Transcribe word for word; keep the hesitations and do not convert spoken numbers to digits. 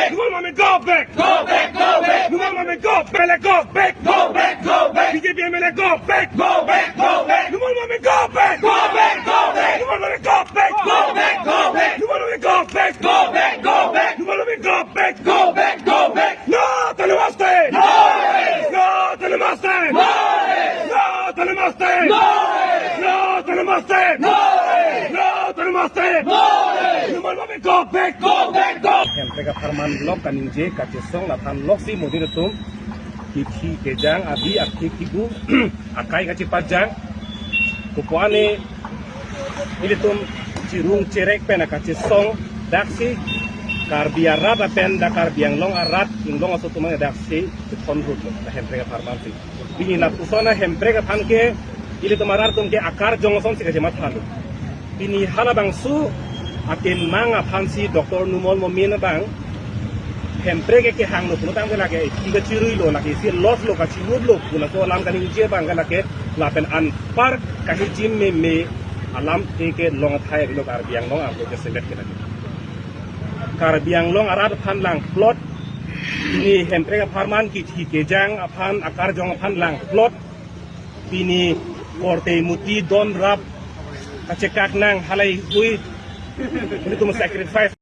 Numal Momin, go back! Go back, go back! Numal Momin, go back! Go back, go back! B J P M L A, go back! Go back, go back! Numal Momin, go back! Go back, go back! Numal Momin, go back! Go back, go back! Numal Momin, go back! Go back, go back! Numal Momin, go back! Go back, go back! No to Numal Momin! No! No to Numal Momin! No! No to Numal Momin! No! No to Numal Momin! No! No to Numal Momin! No! Numal Momin, go back! Go back, go! Hemprek apharman lok kaningje kachesong laphan loksi monit atum kithi kejang abi akhei kibu akai kachepajang. Kopuane ilitum chirung cherek pen akachesong daksi Karbi arat apen dak Karbi Anglong arat inglong aso atum daksi chethon rut lo, dak Hemprek apharman si. Pini lapuson a Hemprek aphan ke ilitum arat atum ke akarjong asonsi kachematha lo. Pini halabangso atin mang aphan si Doctor Numal Momin abang Hemprek ke kehang lo pulo tangte lake isi kachirui lo, lake isi loss lo, kachimut lo pu laso alam kaningje abang ke lake lapen anpar kahijim meme alam ke kelong athai lo Karbi Anglong arlo ke semet ke lake. Karbi Anglong arat aphan langplot, pini Hemprek apharman kithi kejang aphan akarjong aphan langplot, pini korte muti don rap kachekak nang halai hui, ilitum sacrifice.